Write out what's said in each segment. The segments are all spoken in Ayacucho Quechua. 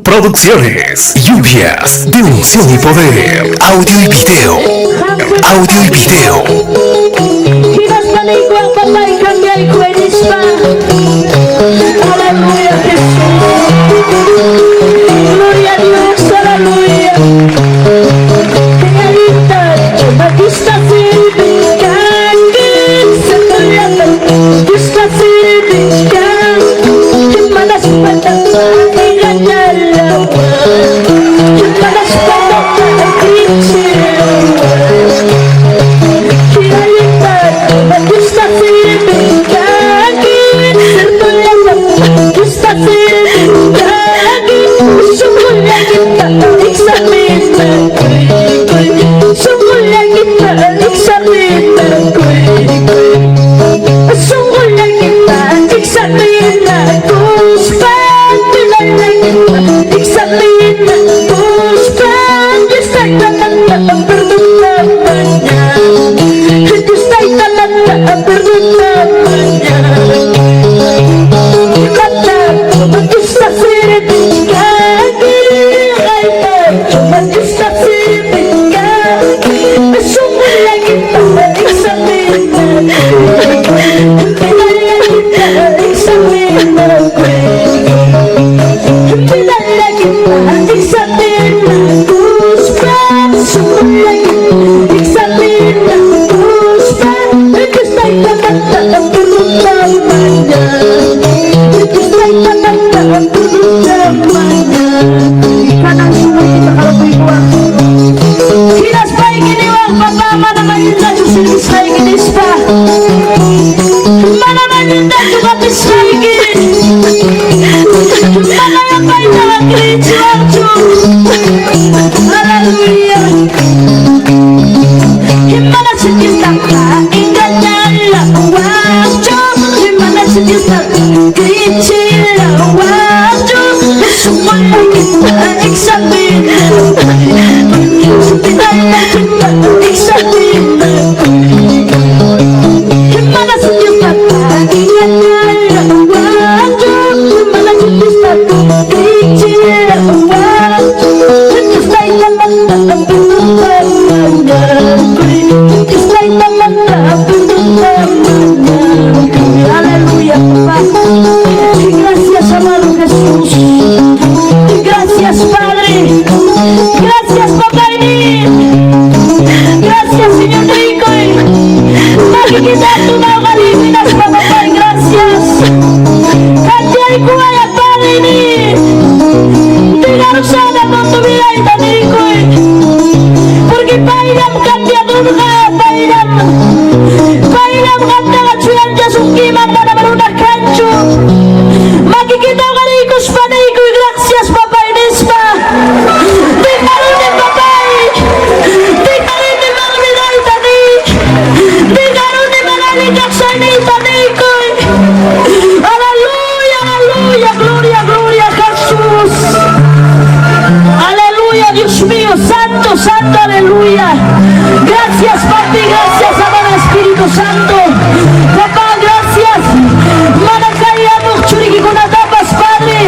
Producciones. Lluvias de unción y poder. Audio y video. Audio y video. Aleluya, Jesús. Gloria a Dios, aleluya. Aleluya, papá. Gracias, amado Jesús. Gracias, Padre. Gracias, papá. Gracias, Señor rico. Papá. Gracias. Padre. Porque pairam cambiadurga, pairam. Pairam kantaga chuyan jasunkiman mana maruna kanchu. Makikita karikus panaykoy, gracias papá inispa. Dikarune papay. Dikarune magbiday tani. Dikarune manalikak sa tanikoy. Aleluya, aleluya, gloria, gloria Jesús. Aleluya, Dios mío, santo, santo, aleluya. Gracias, papi, gracias, amado Espíritu Santo. Papá, gracias. Manakayamok churikikunatapas, Padre.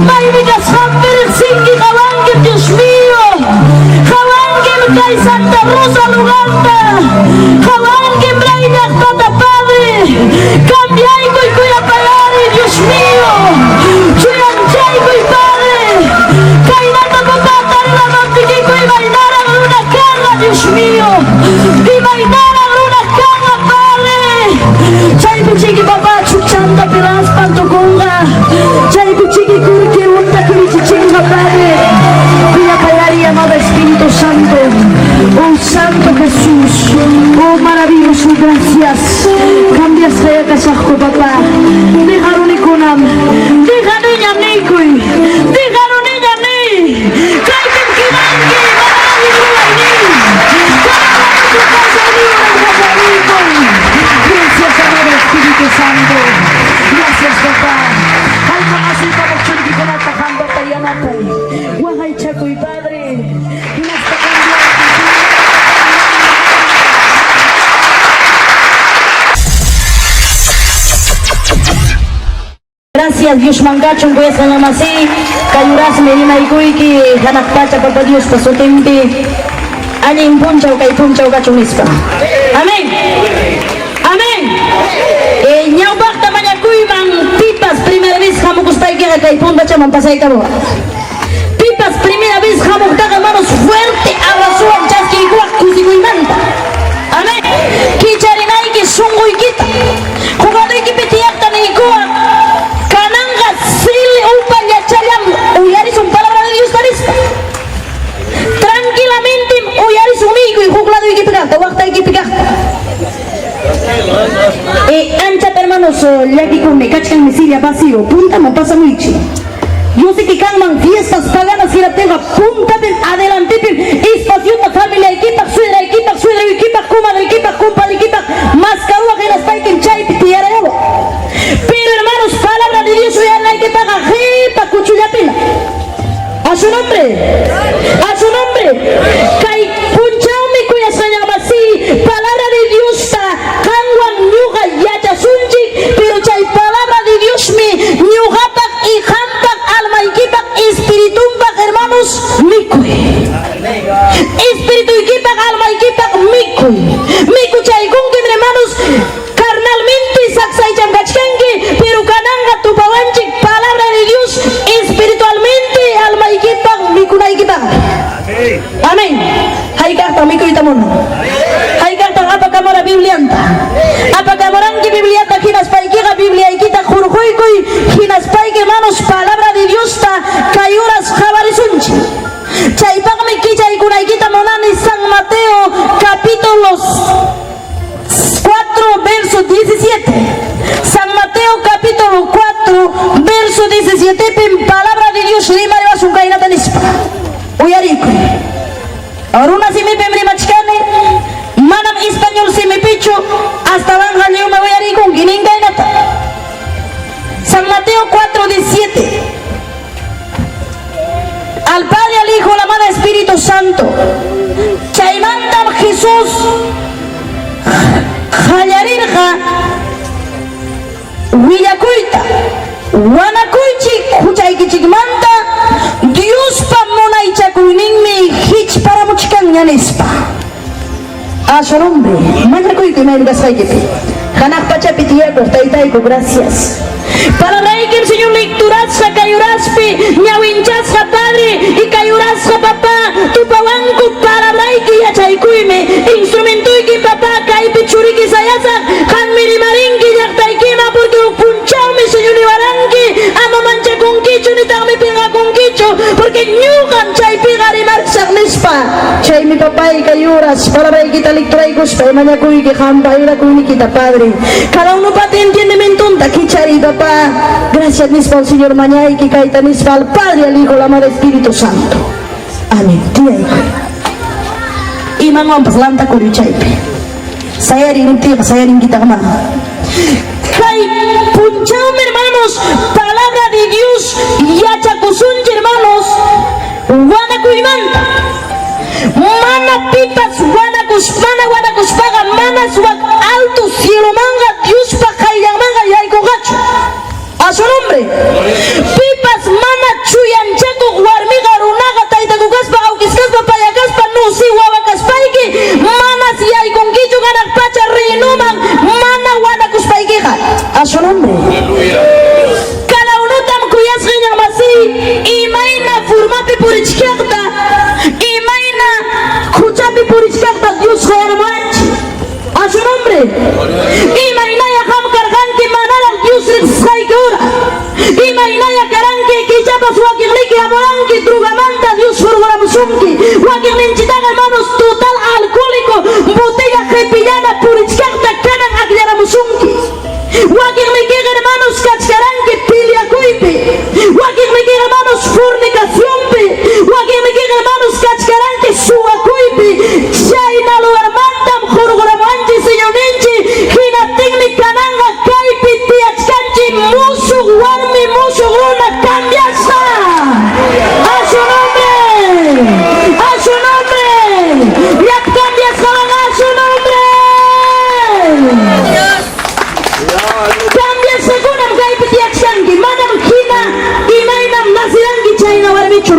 Maymikas hampirik kawangkim, Dios mío. Kawangkim kay Santa Rosa lugarta. Kawangkim reynak tata, Padre. Cambiaykoy kuya payari, Dios mío. Chuyanchaykoy, Padre. Kaynata papá, tarila imaynara runa kanga, Dios mío. Imaynara runa kanga, Padre. Chaypi chiki papá, chuchanta piraspan tukunga. Chaypi chiki kurki unta kurichichinga, Padre. Kuya payari, amado Espíritu Santo. Oh Santo Jesús. Oh maravilloso, gracias. Cambias kaya kasakko, papá. Dejarunikunam. Dejaruniñam nikuy. Dejaruniñam ni. Kaypim kinanki. Manalin ruwayni. Gracias, amado Espíritu Santo. Gracias, papá. Alma asita magchurikikunata tayanapay. Wahay chakuy, Padre. Hinasta cambiar. Gracias. Gracias Diosman kachun kuyasqa masiy. Kay urasmi rimaykuyki hanaq pacha Papa Diospa sutinpi. Allin punchaw kay punchaw kachun nispa. Amén. Amén. Ñawpaqta mañakuyman pipas primera vez hamukuspaykiqa kay puntachaman pasaykamuwaq. Pipas primera vez hamuqtaqa, hermanos, fuerte abrazowan chaskiykuwaq kusikuymanta. Amén. Kicharinayki sunquykita. Jugaduykipi tiyaqta niykuwaq. Kananqa sili upallachallam uyarisun palabra de Diosta nispa. Tranquilamente uyarisun niykuy huk laduykipi kaqta, waqtaykipi kaqta. Anchata, hermanos, llakikuni, kachkanmi silla vacío, puntaman pasamuychik. Yo sé que kanman fiestas paganas hinaptinqa puntapim, adelantepim espaciota familiaykipaq, suegraykipaq, suegroykipaq, comadreykipaq, compadreykipaq maskaruwaq hinaspaykim chaypi tiyarayawaq. Pero, hermanos, palabra de Dios uyarinaykipaqqa qipa kuchullapina. A su nombre. A su nombre. Kay punchawmi, kuyasqallan masiy, palabra de Diosta qanwan ñuqa yachasunchik, pero chay palabra de Diosmi ñuqapaq y qampaq, almaykipaq, espiritumpaq, hermanos, mikuy. Espirituykipaq, almaykipaq mikuy. Mikuchaykunkim, hermanos, carnalmente saksaycham kachkanki, pero kananqa tupawanchik palabra de Dios espiritualmente almaykipaq mikunaykipaq. Amén. Hayk'aqtaq mikuyta munan? Hayk'aqtaq apakamura Biblianta? Apakamuranki Bibliata hinaspaykiqa Bibliaykita hurquykuy hinaspayki, hermanos, palabra de Diosta kay horas qhawarisunchik. Chaypaqmi kichaykunaykita munani San Mateo capítulo 4 verso 17. San Mateo capítulo 4 verso 17 pim palabra de Dios rimariwasun kaynata nispa. Uyarikuy. Runa simipim rimachkani, manam español simipichu, astawanqa lliwmi uyarikunki nin kaynata. San Mateo 4, 17. Al Padre, al Hijo, al amado Espíritu Santo. Chaymantam Jesús qallarirqa willakuyta. Wanakuychik huchaykichikmanta, Diospa munaychakuyninmi hichparamuchkanña nispa. A su nombre. Mañakuyku maymi kasqaykipi. Hanaq pachapi tiyakuq Taytayku, gracias. Palabraykim, Señor, lecturasqa kay horaspi, ñawinchasqa, Padre, y kay horasqa, Papá, tupawanku palabrayki yachaykuymi. Instrumentuyki, Papá, kaypi churiki sayasaq, qanmi rimarinki llaqtaykiman, porque huk punchawmi, Señor, niwaranki, ama manchakunkichu nitaqmi pinqakunkichu, porque ñuqam chaypiqa rimarisaq nispa. Chaymi, papay, kay horas palabraykita lecturaykuspa mañakuyki qampa ayudakuynikita, Padre. Cada uno pati entendimientonta kichariy, Papá. Gracias nispa, Señor, mañayki kayta nispa al Padre, al Hijo, al amado Espíritu Santo. Amén. Tiyaykuy. Imanwanpas lantakuriy chaypi. Sayarin niptiyqa sayarinkitaqma. Kay punchawmi, hermanos, palabra de Dios yachakusunchik, hermanos, wanakuymanta. Mana pipas wanakus, mana wanakuspaqa manas wak alto cielomanqa Diospa qayllanmanqa yaykunqachu. A su nombre. Pipas mana chuyanchakuq warmiqa, runaqa, taytaku kaspa, awkis kaspa, paya kaspa, nusi wawa kaspayki, manas yaykunkichu hanaq pacha reinoman mana wanakuspaykiqa. A su nombre. Cada unotam kuyasqa masiy imayna formapi purichkaqta, imayna huchapi purichkaqta Dios qayarmuwanchik. A su nombre. Imaynaya qam karqanki manaraq Dios riqsisqayki hora. Imaynaya karanki kichapas wakiqniki hamuranki drogamanta Dios hurquramusunki. Wakiqninchitaqa, hermanos, total alcohólico, botella qipillana purichkaqta kanan akllaramusunki. Wakiqnikiqa, hermanos, kachkaranki peleakuypi. Wakiqnikiqa, hermanos, fornicacionpi. Wakiqnikiqa, hermanos, kachkaranki suwakuypi. Chayna lugarmantam hurquramuwanchik Señorninchik. Hinaptinmi kananqa kaypi tiyachkanchik musuq warmi, musuq runa cambiasqa. A su nombre. A su nombre.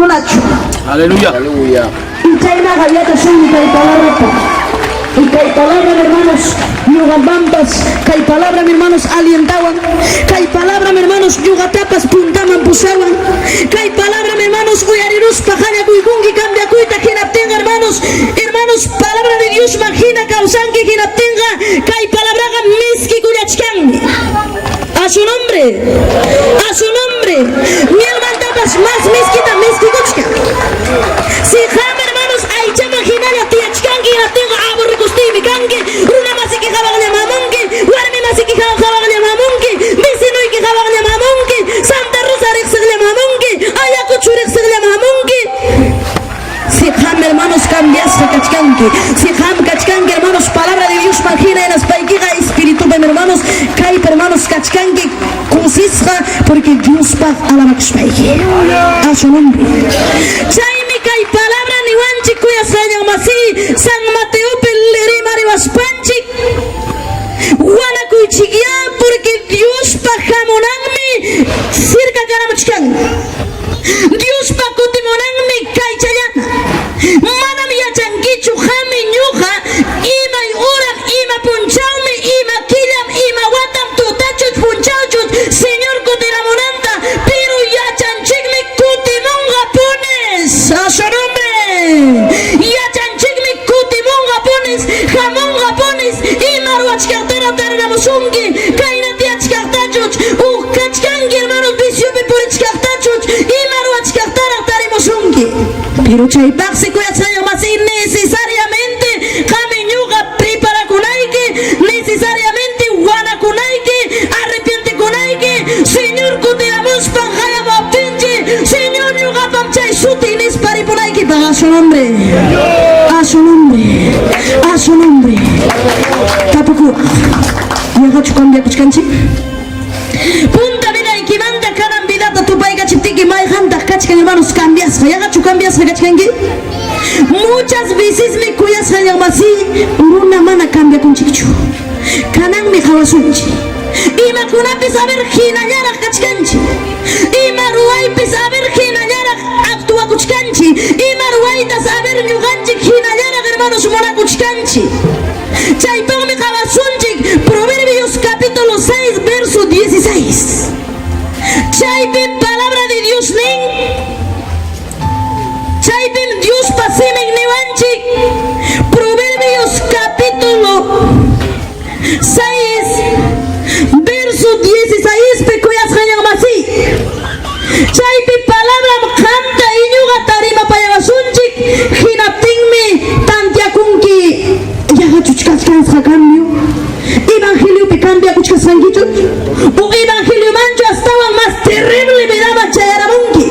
Runachu. Aleluya. Aleluya. Y chaynaqa yachasunmi kay palabrata. Y kay palabra, hermanos, ñuqamanpas, kay palabra, hermanos, alientawan. Kay palabra, hermanos, ñuqatapas puntaman pusawan. Kay palabra, hermanos, uyariruspa qallakuykunki cambiakuyta hinaptinqa, hermanos, hermanos, palabra de Dios hina kawsanki hinaptinqa, kay palabraqa miskikullachkanmi. A su nombre, a su nombre. Mielmantapas más miskita miskikuchkan. Si qam, hermanos, aychaman hinalla tiyachkanki hinaptinqa aburrikustiymi kanki, runa masiki qawaqllam hamunki, warmi masiki qawaqllam hamunki, vecinuyki qawaqllam hamunki, Santa Rosa riqsiqllam hamunki, Ayacucho riqsiqllam hamunki. Si qam, hermanos, cambiasqa kachkanki, si qam kachkanki, hermanos, palabra de Dios hina hinaspaykiqa espiritupi, hermanos, kaypi, hermanos, kachkanki kusisqa porque Diospaq alabakuspayki. A su nombre. Chaymi kay palabra niwanchik kuyasqallan masi San Mateopi rimariwaspanchik wanakuychikya porque Diospa hamunanmi cerca karamuchkan. Diospa kutimunanmi kaychallana. Manam yachankichu qami ñuqa imay uram, ima punchawmi, ima killam, ima watam, tutachuch, punchawchuch, Señor kutiramunanta, pero yachanchikmi kutimunqa punis. A su nombre. Yachanchikmi kutimunqa punis, hamunqa punis, ima ruwachkaqtara tariramusunki, kayna tiyachkaqtachuch, uq kachkanki, hermanos, viciopi purichkaqtachuch, ima ruwachkaqtaraq tarimusunki. Pero chaypaqsi kuyasqallan masi necesariamente qami ñuqa preparakunayki, necesariamente wanakunayki, arrepientekunayki, Señor kutiramuspan qayamuwaptinchik, Señor ñuqapam chay suti nispa ripunaykipaq. A su nombre. A su nombre. A su nombre. Tapukuwaq. Yaqachu cambiakuchkanchik? Punta vidaykimanta kanan vidata tupaykachiptiki mayqantaq kachkan, hermanos, cambiasqa. Yaqachu cambiasqa kachkanki? Muchas veces kuyasqallan masi runa mana cambiakunchikchu. Kananmi qawasunchik. Imakunapis a ver hinallaraq kachkanchik. Ima ruwaypis a ver hinallaraq actuakuchkanchik. Ima ruwaytas a ver ñuqanchik hinallaraq, hermanos, munakuchkanchik. Chaypaqmi qawasunchik Proverbios capítulo 6 verso 16. Chaypim palabra de Dios nin. Chaypim Diospa simin niwanchik. Proverbios capítulo 6 verso 16 pi kuyasqallan masi. Chaypi palabram qamta iñuqata rimapayawasunchik hinaptinmi tantiakunki yaqachuch kachkansqa cambio. Evangeliopi cambiakuchkasqankichu o evangeliomanchu astawan más terrible vidaman chayaramunki.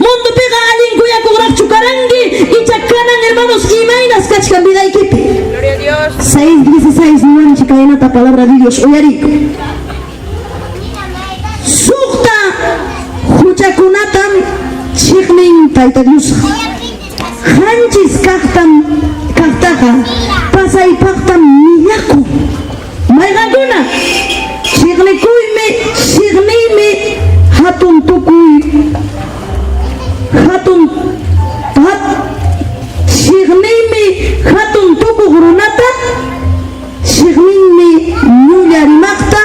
Mundopiqa allin kuyakuqraqchu karanki icha kanan, hermanos, imaynas kachkan vidaykipi. Gloria a Dios. 6:16 niwanchik kaynata palabra de Dios uyariyku. Suqta huchakunatam chiqnin Tayta Dios. Qanchis kaqtam kaqtaqa pasaypaqtam millakun. Mayqankuna? Chiqnikuymi, chiqniymi hatun tukuy hatun hat chiqniymi hatun tukuq runata, chiqninmi llulla rimaqta,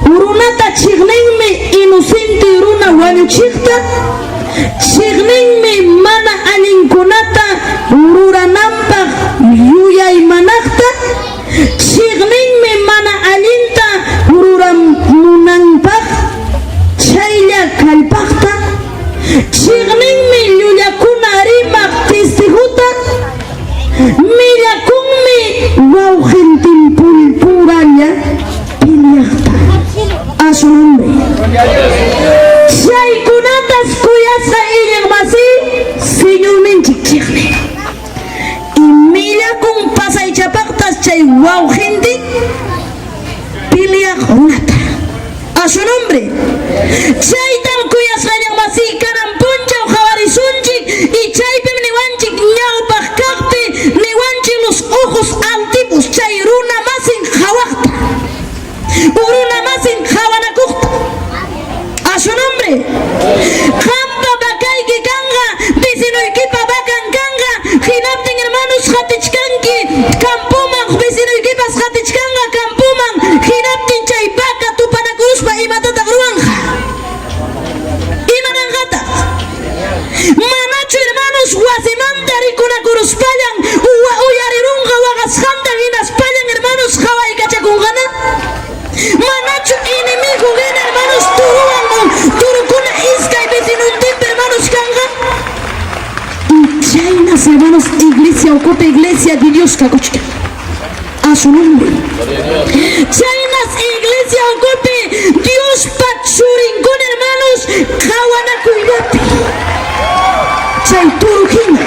runata chiqninmi inocente runa wañuchiqta, chiqninmi mana allinkunata rurananpaq yuyaymanaqta, chiqninmi mana allinta ruramunanpaq chaylla kallpaqta, chiqninmi llullakuna rimaq testiguta, millakunmi wawqintin puralla peleaqta. A su nombre. Chaykunatas kuyasqa iñiq masi Señorninchik chiqnin. Y millakun pasaychapaqtas chay wawqintin peleaq runata. A su nombre. Chaytam kuyasqallan masi kanan punchaw qhawarisunchik y chaypim niwanchik ñawpaq kaqpi niwanchik los ojos altivos chay runa masin qhawaqta. iglesia ukupi iglesia de Dios kakuchkan. A su nombre. Chaynas iglesia ukupi Diospa churinkuna hermanos qawanakuyllapi. Chay turu hina.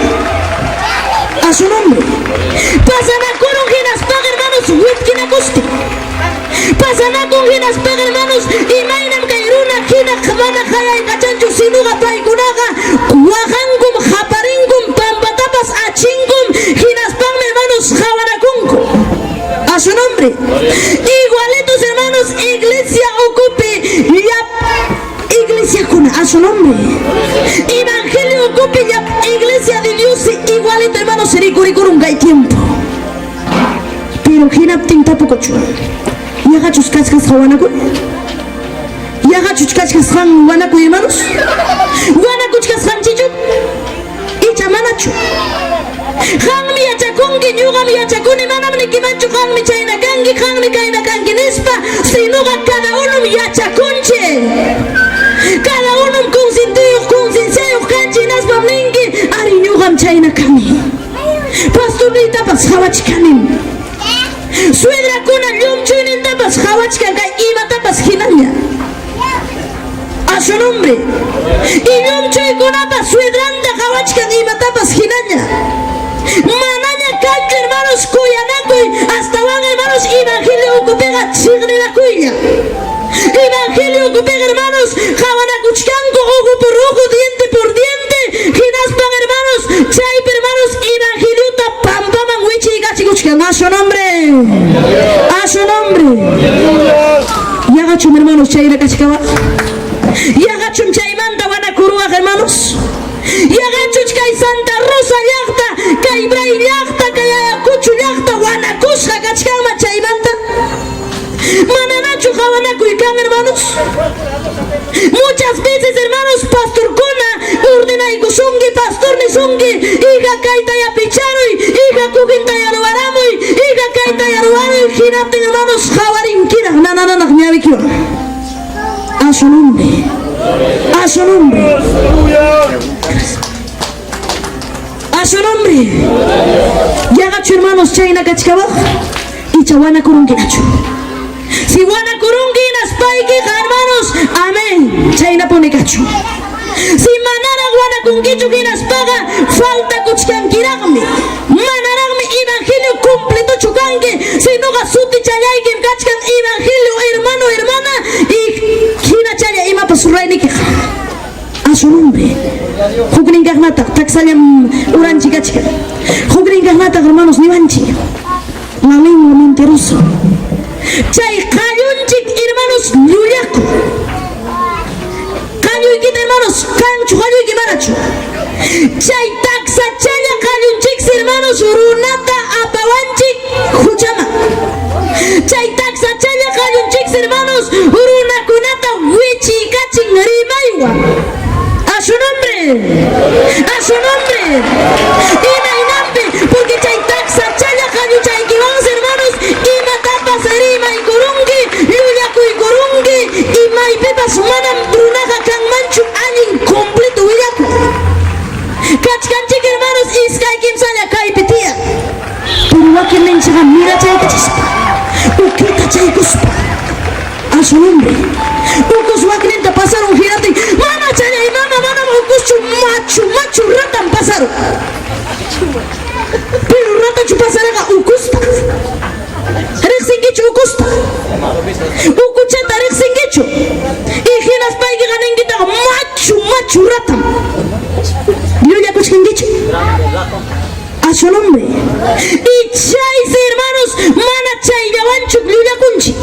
A su nombre. Pasanakurun hinaspaqa hermanos witkinakusti. Pasanakun hinaspaqa hermanos imaynam kay runa hina mana qayaykachanchu sinuqa paykunaqa waqankum qaparinkum pampatapas achinkum hinaspanmi hermanos qawanakunku. A su nombre. Igualitos hermanos iglesia ukupi llap iglesiakuna a su nombre. Evangelio ukupi llap iglesia de Dios igualito hermanos rikurikurun kay tiempo. Pero hinaptin tapukuchu. Yaqachus kachkasqa wanakuy? Yaqachus kachkasqan wanakuy hermanos? Wanakuchkasqanchichu? Icha manachu? Qanmi yachakunki, ñuqam yachakuni, manam nikimanchu qanmi chayna kanki, qanmi kayna kanki nispa, sinuqa cada unum yachakunchik. Cada unum consentiyuq, concienciayuq kanchik, hinaspam ninki, ari ñuqam chayna kani. Pastorniytapas qawachkanim. Suegrakuna llumchuynintapas qawachkan kay imatapas hinalla. A su nombre. Y llumchuykunapas suegranta qawachkan imatapas hinalla. Manaña kanchu hermanos kuyanakuy, astawan hermanos evangelio ukupiqa chiqninakuylla. Evangelio ukupiqa hermanos qawanakuchkanku ojo por ojo, diente por diente, hinaspan hermanos chaypi hermanos evangeliota pampaman wichiykachikuchkan. A su nombre. A su nombre. Yaqachum hermanos chayra kachkawa. Yaqachum chaymanta wanakuruwaq hermanos. Yaqachuch kay Santa Rosa llaqta, kay Bray llaqta, kay Ayacucho llaqta wanakusqa kachkanman chaymanta. Mananachu qawanakuy kan hermanos. Muchas veces hermanos pastorkuna ordenaykusunki, pastor nisunki, hija kayta picharuy, hija kukinta ruwaramuy, hija kayta ruwaruy, hinaptin hermanos qawarinkiraq nanananaq ñawikiwan. A su nombre. A su nombre. A su nombre. Yaqachu hermanos chayna kachkawaq? Icha wanakurunkinachu. Si wanakurunki hinaspaykiqa hermanos, amén. Chaynapuni kachu. Si manaraq wanakunkichu hinaspaqa faltakuchkankiraqmi. Manaraqmi evangelio completochu kanki, sinuqa sutichallaykim kachkan evangelio hermano, hermana y hinachalla imapas ruraynikiqa. A su nombre. Huknin kaqnataq taksallam uranchik kachkan. Huknin kaqnataq hermanos niwanchik. La lengua mentiroso. Chay qallunchik hermanos llullaku. Qalluykita hermanos kanchu qalluyki manachu. Chay taksachalla qallunchiksi hermanos runata apawanchik huchaman. Chay taksachalla qallunchiksi hermanos runakunata wichiykachin rimaywan. A su nombre. A su nombre. Imaynampi, porque chay taksachalla qalluchaykiwansi hermanos imatapas rimaykurunki, llullakuykurunki, imaypipas manam runaqa kanmanchu allin completo willakuq. Kachkanchik hermanos iskay kimsalla kaypi tiyan. Pero wakinninchikqa mirachaykichispa, ukita chaykuspa. A su nombre. Ukus wakninta pasaron hinaptin, mama challay mama manam ukuschu machu machu ratan pasaron. Pero ratachu pasaraqa ukusta. Riqsinkichu ukusta? Ukuchata riqsinkichu? Y hinaspaykiqa ninkitaq machu machu ratam. Llullakuchkankichu? A su nombre. Y chaysi hermanos mana chayllawanchu llullakunchik.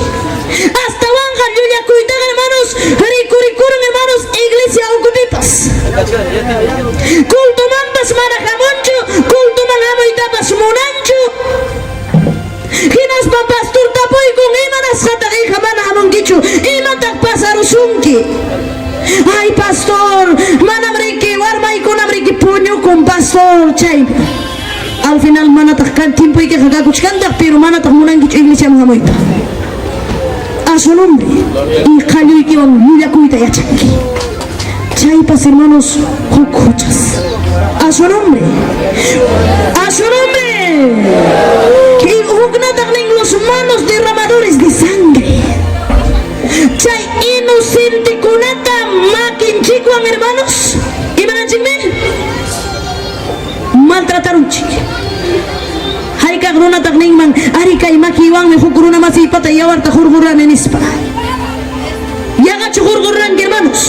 Astawanqa llullakuytaqa hermanos rikurikurun hermanos iglesia ukupipas. Cultomanpas mana hamunchu, cultoman hamuytapas munanchu. Hinaspa pastor tapuykun imanasqataq hija mana hamunkichu, imataq pasarusunki? Ay pastor, manam riki warmaykunam riki puñukun pastor chay. Al final manataq kan tiempoykiqa kakuchkantaq, pero manataq munankichu iglesiaman hamuyta. A su nombre. Y qalluykiwan llullakuyta yachanki. Chaypas hermanos huk huchas. A A su nombre. A su nombre. Y huknataq nin los manos derramadores de sangre. Chay inocentekunata makinchikwan, hermanos, imananchikmi? Maltratarunchik. Haykaq runataq ninman, ari kay makiywanmi huk runa masiypata yawarta hurqurani nispa. Yaqachu hurquranki, hermanos?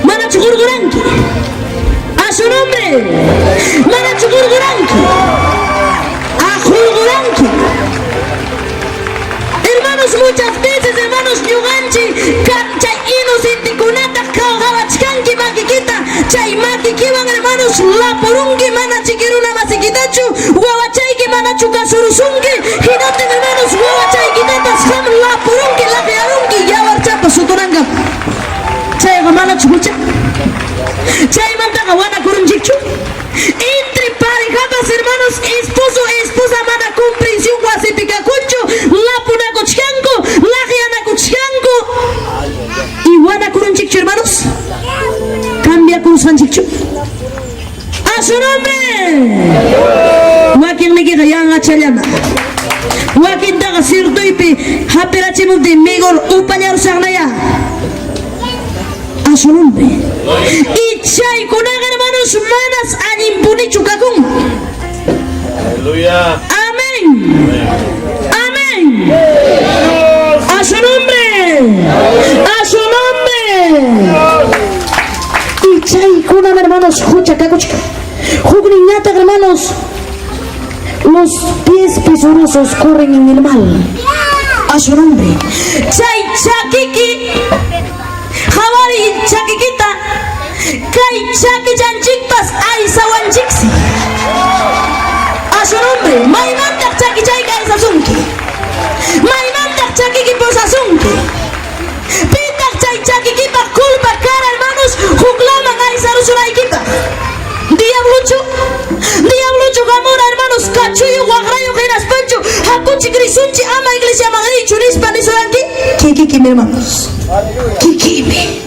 Manachu hurquranki? A su nombre. Manachu hurquranki? A hurquranki. Hermanos, muchas veces, hermanos, ñuqanchik chay inocentekunata qawachkanki makikita, chay makikiwan, hermanos, lapurunki mana chikiruna masikitachu, wawachayki manachu kasurusunki, hinaptin, hermanos, wawachaykitapas qam lapurunki, laqyarunki, yawarchapa suturanka. Chayqa manachu hucha? Chaymantaqa wanakurunchikchu? Entre parejapas, hermanos, esposo, esposa mana comprensión wasipi kakunchu, lapunakuchkanku, laqyanakuchkanku. Y wanakurunchikchu, hermanos? Cambiakurusqanchikchu? A su nombre. Wakinnikiqa yanqachallana. Wakintaqa sirtuypi hapirachimuptin migor upallarusaqnaya. A su nombre. Y chaykunaqa, hermanos, manas allinpunichu kakun. Aleluya. Amén. Amén. A su nombre. A su nombre. Y chaykuna, hermanos, hucha kakuchka. Hukninñataq, hermanos, los pies presurosos corren en el mal. A su nombre. Chay chakiki qhawari chakikita kay chakichanchikpas aysawanchiksi. A su nombre. Maymantaq chakichayka aysasunki? Maymantaq chakiki pusasunki? Pitaq chay chakikipaq culpa kara, hermanos, huklaman aysarusunaykipaq? Diabluchu? Diabluchu hamura, hermanos, kachuyuq waqrayuq hinaspanchu hakuchik risunchik ama iglesiaman riychu nispa nisuranki? Kikikimi, hermanos. Kikimi.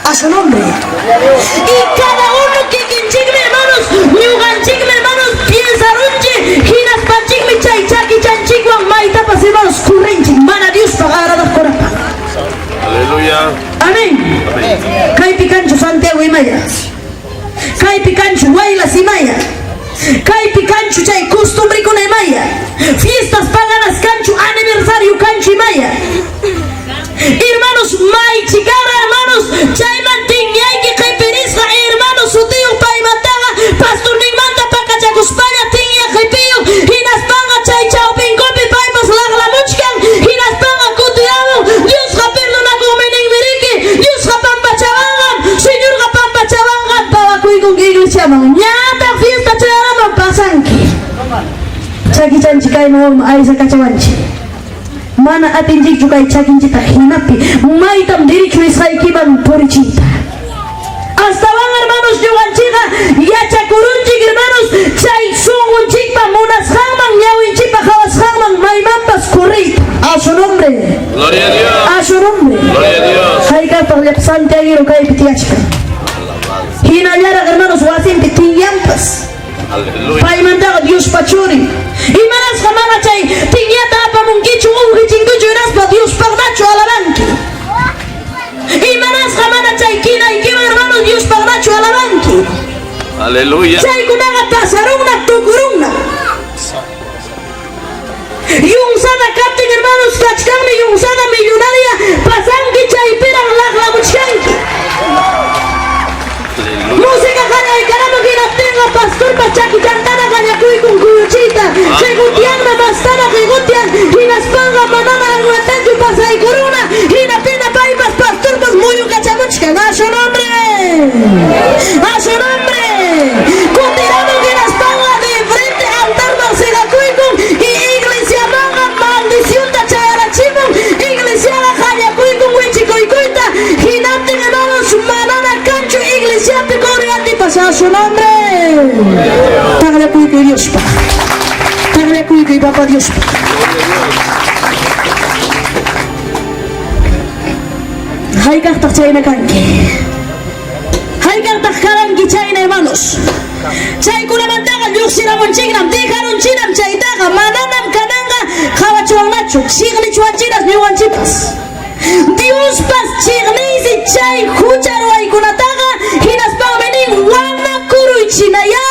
A su nombre. Y cada uno kikinchikmi, hermanos, ñuqanchikmi, hermanos, piensarunchik, hinaspanchikmi chay chakichanchikwan maytapas, hermanos, correnchik, mana Diospaq agradaqkunapaq. Aleluya. Amén. Kaypi kanchu Santiago imaya. Kaypi kanchu Waylas imaya. Kaypi kanchu chay costumbrekuna imaya. Fiestas paganas kanchu, aniversario kanchu imaya. Hermanos, maychikara, hermanos, chayman tinyayki qipirisqa, hermanos, sutiyuq paymantaqa pastorninmanta pakachakuspalla tinya qipiyuq, hinaspanqa chay chawpinkupi paypas laqlamuchkan, hinaspanqa kutiramun, Diosqa perdonakunmi ninmi riki, Diosqa pampachawanqam, Señorqa pampachawanqam, pawakuykunki iglesiaman. Ñataq fiesta chayaraman pasanki. Chakichanchik kayman aysakachawanchik. Mana atinchikchu kay chakinchikta hinapi maytam derecho isqaykiman purichiyta. Astawan, hermanos, ñuqanchikqa yachakurunchik, hermanos, chay sunqunchikpa munasqanman, ñawinchikpa qhawasqanman maymanpas corriyta. A su nombre. Gloria a Dios. A su nombre. Gloria a Dios. Hayk'apaq Santiago kaypi tiyachkan. Hinallaraq, hermanos, wasinpi tinyanpas. Aleluya. Paymantaqa Diospa churin. Imanasqa mana chay tinyata apamunkichu, ungichinkichu hinaspa Diospaqnachu alabanki? Imanasqa mana chay kinaykiman, hermanos, Diospaqnachu alabanki? Aleluya. Chaykunaqa pasarunna, tukurunna. Yunsana kaptin, hermanos, kachkanmi yunsana millonaria, pasanki chaypiran laqlamuchkanki. Aleluya. Música qallaykarama hinaptinqa pastorpa chakichantana qallakuykun kuyuchiyta. Qigutianna mastana qigutian hinaspanqa manana aguantanchu pasaykuruna hinaptina paypas pastorpas muyukachamuchkan. A su nombre. A su nombre. Kutiramun hinaspanqa de frente altarman sigakuykun y iglesiamanqa maldicionta chayarachimun iglesiaqa qallakuykun wichikuykuyta hinaptin, hermanos, manana kanchu iglesiapi congregantipas. A su nombre. Taqllakuykuy Diospaq. Taqllakuykuy Papa Diospaq. Hayk'aqtaq chayna kanki? Hayk'aqtaq karanki chayna, hermanos? hermanos. Chaykunamantaqa lluqsiramunchiknam, dejarunchiknam chaytaqa, mananam kananqa qawachuwannachu, chiqnichuwanchiknas ñuqanchikpas. Diospas chiqninsi chay hucha ruwaykunataqa, hinaspanmi nin, Wanakuruychinayá,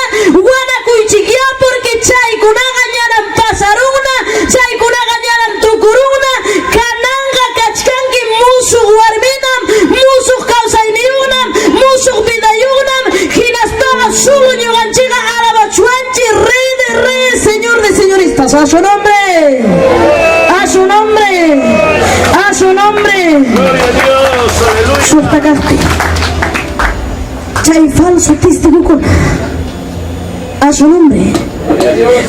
wanakuychikyá, porque chaykunaqa ñanam pasarunna, chaykunaqa ñanam tukurunna, kananqa kachkanki musuq warminam, musuq kawsayniyuqnam, musuq vidayuqnam, hinaspaqa solo ñuqanchikqa alabachuanchik Rey de Reyes, Señor de Señoristas. A su nombre, a su nombre, a su nombre. Gloria a Dios. Aleluya. Suqta kaqpi chay falso testigokuna, a su nombre,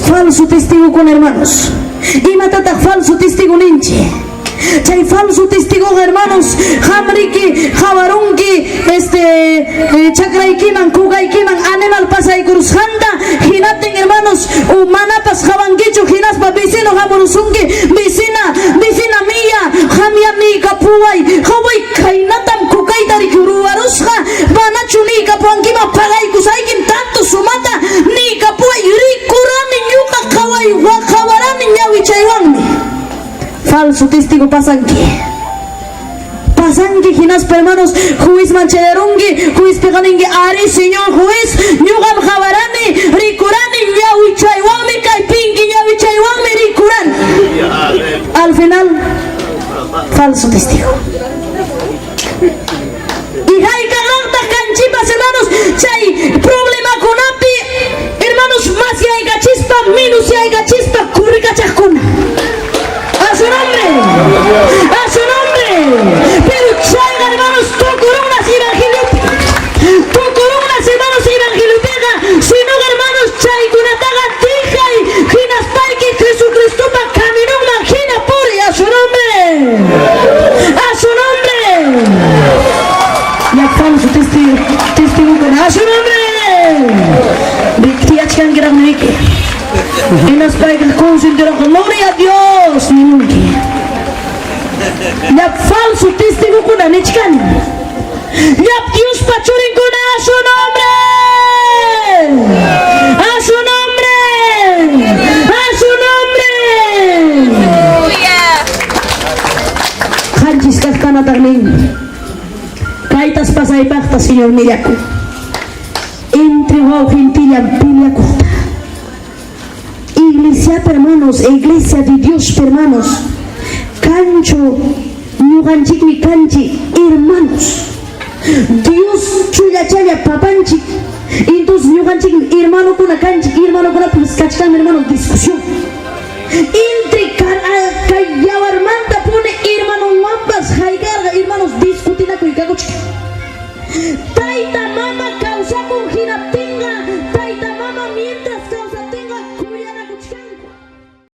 falso testigokuna, hermanos. Imatataq falso testigo ninchik? Chay falso testigoqa, hermanos, qamriki qawarunki chakraykiman, kukaykiman animal pasaykurusqanta, hinaptin, hermanos, manapas qawankichu, hinaspa vecino hamurusunki: "Vecina, vecina mía, qamya niykapuway, qaway, kaynatam kukayta ruwarusqa, manachu niykapuwankiman? Pagaykusaykim tanto sumata, niykapuway, rikurani ñuqa, qaway, qawarani ñawichaywanmi." Falso testigo pasanki. Pasanki, hinaspa, hermanos, juizman chayarunki, juizpiqa ninki: "Ari, señor juez, ñuqam qawarani, rikurani ñawichaywanmi, kay pinki ñawichaywanmi rikurani." Al final, falso testigo. Y hayk'aqtaq kanchipas, hermanos, chay problemakunapi, hermanos, masyaykachispa, minusyaycachispa kurrikachaqkuna. A su nombre, a su nombre. Pero chayqa, hermanos, tukurunnas evangeliopi. Tukurunnas, hermanos, evangeliopiqa, sino, hermanos, chaykunataqa dijay, hinaspayki Jesucristopa caminonman hina puri. A su nombre, a su nombre. Ya falso testigo, testigo con a su nombre. Tiyachkankiraqmi riki. Hinaspayqa consentiraq, "Gloria a Dios" ninunki. Ya falso testigokuna nichkani. Ya Diospa churinkuna, a su nombre. A su nombre. A su nombre. Qanchis kaqtanataq nin. Kaytas pasaypaqta Señor millakun. Entre wawqintillan peleakuqta. Iglesia, hermanos, iglesia de Dios, hermanos. Kancho, ñuqanchikmi kanchi, hermanos. Dios chullachalla papanchik. Entonces ñuqanchikmi hermanokuna kanchik, hermanokunapi kachkan, hermanos, discusión. Entre kay yawar